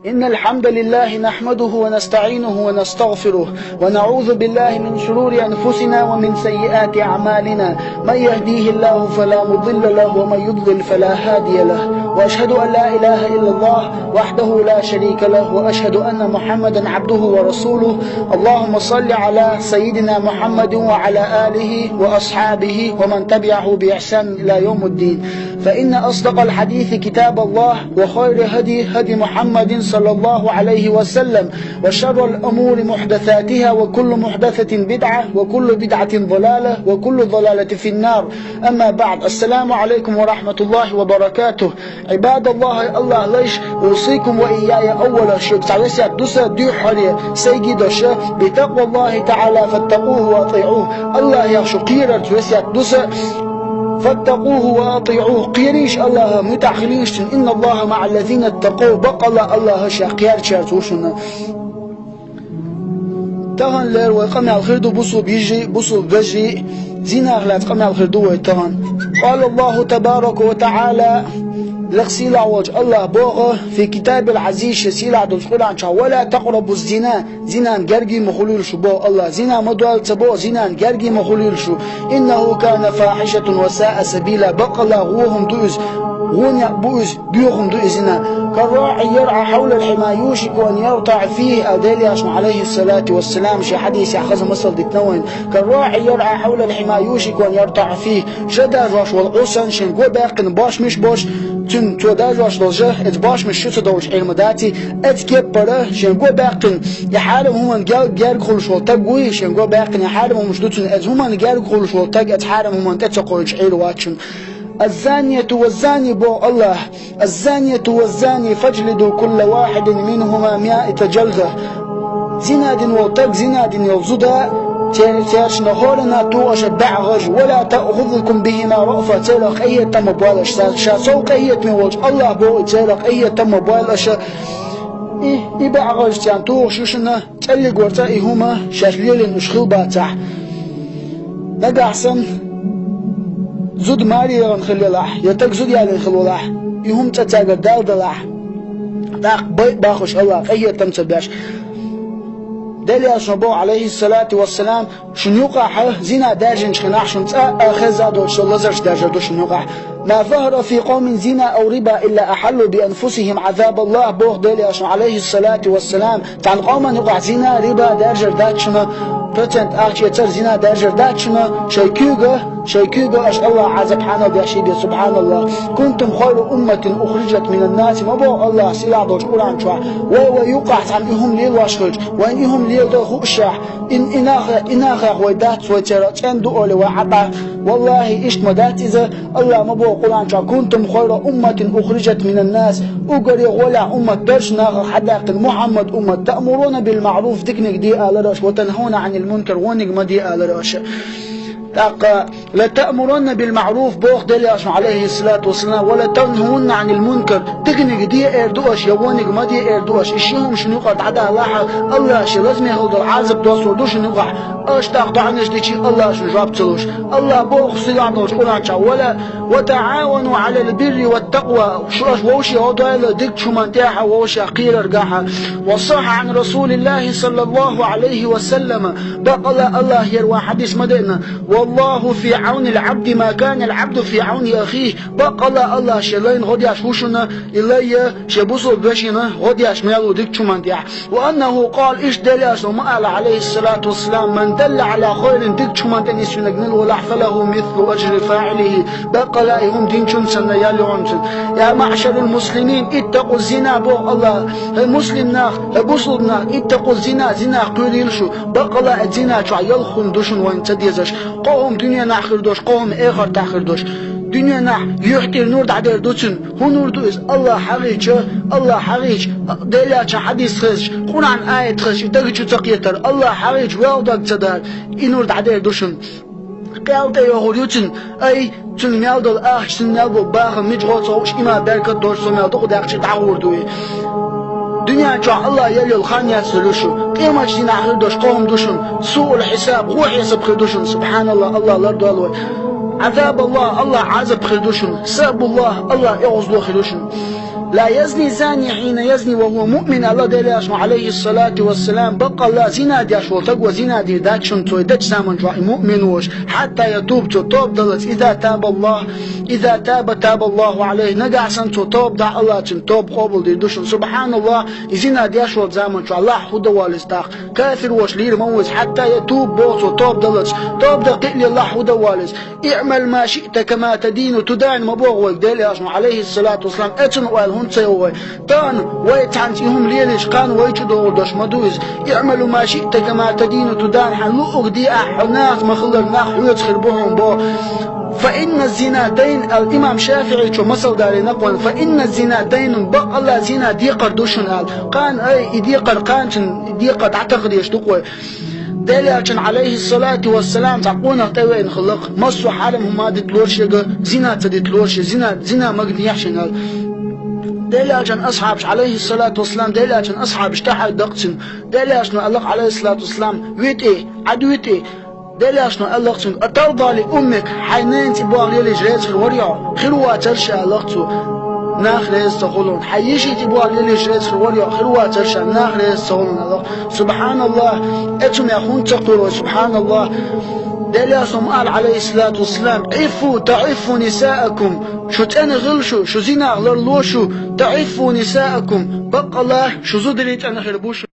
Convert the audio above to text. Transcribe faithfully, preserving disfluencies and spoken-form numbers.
إن الحمد لله نحمده ونستعينه ونستغفره، ونعوذ بالله من شرور أنفسنا ومن سيئات أعمالنا. من يهديه الله فلا مضل له، ومن يضلل فلا هادي له. وأشهد أن لا إله إلا الله وحده لا شريك له، وأشهد أن محمدا عبده ورسوله. اللهم صل على سيدنا محمد وعلى آله وأصحابه ومن تبعه بإحسان إلى يوم الدين. فإن أصدق الحديث كتاب الله، وخير هدي هدي محمد صلى الله عليه وسلم، وشر الأمور محدثاتها، وكل محدثة بدعة، وكل بدعة ضلالة، وكل ضلالة في النار. أما بعد، السلام عليكم ورحمة الله وبركاته. عباد الله، الله ليش أوصيكم وإياي أولا شيء تعالى سيادة دوسة دي حرية سيجي دوشة بتقوى الله تعالى، فاتقوه وأطيعوه. الله يخشو قيرة وسيادة دوسة فاتقوه وأطيعوه. قيريش الله متعخلينش. إن الله مع الذين اتقوا. بقى الله، الله شا قيار شا توشنا. تغن لير وقمع الخير دو بصو بيجي، بصو بيجي. زينا أخلات قمع الخير دو ويتغن. قال الله تبارك وتعالى، لك سيلا وجه الله بوغ في كتاب العزيز، سيلا دوز قرآن شا: ولا تقربوا الزنا. زنا قرقي مخلول شو بو الله. زنا مدوال تبو، زنا قرقي مخلول شو. إنه كان فاحشة وساء سبيلا. بقلا غوهم دوز، غونا بوز، بيوهم دوز زنا. كالراعي يرعى حول الحمى يوشك أن يرتع فيه. أو ديلي أشم عليه الصلاة والسلام، شي حديث يا خزم مصل ديتنوين. كالراعي يرعى حول الحمى يوشك أن يرتع فيه. شدا جوش والعوسن شن قو باقن باش مش باش. تن تو دا جوش لجه، ات باش مش شو تدوش علم داتي. ات كيب برا، شن قو باقن يحارم هم قال قال كل شو تقوي، شن قو باقن يحارم هم شدوتن، ات هم قال كل شو تق، ات حارم هم تتقوي شعير واتشن. الزانية والزاني بو الله. الزانية والزاني فاجلدوا كل واحد منهما مائة جلدة. زنا دين والتق زنا دين يوزدا. تير-، تيرش نهورنا تو أشد بعغج، ولا تأخذكم بهما رأفة. تيرق أي تم بوالش. شا-، شا سوق أي تم والش. الله بو تيرق أي تم بوالش. إي، إي بعغج تيان تو شوشنا. تقلق ورتا إي هما شاش ليلين أشخل باتح. نقع سن زود ماري يغن خلي لح، يتك زود يالين خلو لح. إي هم تتاقر دال دلح. داق بي باخش الله، قية تمت باش. دليل شبو عليه الصلاة والسلام، شن يقع زنا داجن شخناح شن تسا آخر زادو شو لزرش داجر دو شن يقع. ما ظهر في قوم زنا أو ربا إلا أحلوا بأنفسهم عذاب الله. بوخ دليل شن عليه الصلاة والسلام. تان قوم يقع زنا ربا داجر داتشنا. بروتنت أخشي تر زنا داجر داتشنا. شيكوغا شيكوغا أش الله عز سبحانه بيحشي بي سبحان الله. كنتم خير أمة أخرجت من الناس. ما بو الله سلاح دوش قرآن شوا. وي وي يقع عن إهم ليل واشخرج. وإن إهم ليل دو خوشاح. إن إناخ إناخ وي دات وي ترى تندو أولي وعطا. والله إشت ما دات إذا الله ما بو قرآن شوا. كنتم خير أمة أخرجت من الناس. أقري غولا أمة درش ناخ حداق محمد أمة تأمرون بالمعروف تكنك دي آلرش وتنهون عن المنكر ونك ما دي آلرش. تاقا لتأمرن بالمعروف بوخ دليل عليه الصلاة والسلام، ولتنهون عن المنكر. تكنك دي إيردوش، يوونك ما دي إيردوش. إشيهم شنو قد عدا لاحا. الله شي لازم يهود العازب دوس ودوش نقع. أش تاق دعنش دي شي الله شو جواب تلوش. الله بوخ سيلان دوش قرآن شا. ولا وتعاونوا على البر والتقوى. شو أش ووشي هدوية ديك شو من تياحا ووشي قيل رقاحا. وصح عن رسول الله صلى الله عليه وسلم. بقى الله يروى حديث مدينة. والله في عون العبد ما كان العبد في عون أخيه. بقلا الله شلين غدياش هوشنا إلي شبوسو بشنا غدياش ميالو ديك شمان ديا. وأنه قال إيش دلياش وما قال عليه الصلاة والسلام: من دل على خير ديك شمان تنسينا جنل ولا فله مثل أجر فاعله. بقلا يهم دين شن سنة يالي عنسن. يا معشر المسلمين، اتقوا الزنا بوغ الله. المسلم ناخ، المسلم ناخ، اتقوا الزنا، زنا قولي لشو. بقلا الزنا شو يلخون دوشن وين تديزش. قوم دنيا ناخر دوش، قوم إخر تاخر دوش. دنيا ناخ يحتر نور دعدير دوتن. هو نور دوز. الله حقيقة، الله حقيقة. دليل حديث خش، قرآن آية خش، تجي تقيتر. الله حقيقة ويل دك تدار. إنور دعدير دوشن. قال تيوغر يوتن. أي تون ميال دول آخ، تون ميال دول باخ، ميج غوت صوش، إما بركة دور سو ميال دول داخشي دعور دوي. دنيا جا الله يلي الخان ياسلوشو. قيمة جدين آخر دوش قوم دوشن. سوء الحساب، هو حساب خدوشن. سبحان الله، الله لر دولوي. عذاب الله، الله عذاب خدوشن. سب الله، الله يغزلو خدوشن. لا يزني الزاني حين يزني وهو مؤمن, аьлла Даьла Элчано, عليه الصلاة والسلام, баккъалла зина деш вола саг зина дийр дац шуна, цо и дечу заманчохь и муъмин волуш, حتى يتوب, цо тоба даллалц, إذا تاب الله, إذا تاب تاب الله عليه, нагахь санна цо тоба дахь, АллахӀа цуьнан тоба къобалдийр ду шуна. СубхьаналлахӀ, и зина деш волчу заманчохь лахь хӀун дан воллу иза тӀаккха? Кафир волуш лийр ма ву иза, حتى يتوب боху цо тоба даллалц. Тоба дан кхиале лахь хӀун дан воллу иза? اعمل ما شئت كما تدين تدان ма боху вайга Даьла Элчано, عليه الصلاة والسلام, эцунна ойла хӀунда ца йо вай? Тахана вай цхьаьнца и хӀума лелийча, кхана вай чу догӀур долуш ма ду иза. اعمل ما شئت كما تدين تدان, хьан луъург де ахь, хьо нахаца ма-хиллара, нах хьоьца хир бу хьуна боху. فإن الزنا دين, аьлла имам ШафиӀичо масал далийна кхунна, فإن الزنا دين, баккъалла зина декхар ду шуна аьлла. Кхана, ай, и декхар кхана цуьнан декхар дӀатаха дезаш ду-кх вай. Даьла Элчанна, عليه الصلاة والسلام, цхьа къонах тӀевеана хилла-кх, массо а хьарам хӀума диталора шега, зина ца диталора шега, зина, зина магадехьа шена аьлла. Даьла Элчанан асхьабаш, عليه الصلاة والسلام, Даьла Элчанан асхьабаш тӀаьхьа даккха цуьнан. Даьла Элчано аьлла-кх, عليه الصلاة والسلام, витӀе, Ӏад витӀе. Даьла Элчано аьлла-кх цуьнга: أترضى لأمك, хьайн ненан цӀе болх лелийча реза хир вара хьо? Хир вацара ша, аьлла-кх цо, нах реза ца хуьлу хьуна. Хьайн йишин цӀе болх лелийча реза хир вара хьо? Хир вацара ша, нах реза ца хуьлу хьуна, аьлла-кх. СубхьаналлахӀ, эцунах хӀунда ца кхоьру вай, субхьаналлахӀ? Даьла Элчано ма аьлла, عليه الصلاة والسلام: عفوا تعف نساءكم, шу цӀена хила шу, шу зинах ларло шу, تعف نساءكم, баккъалла шу зударий цӀена хир бу шу.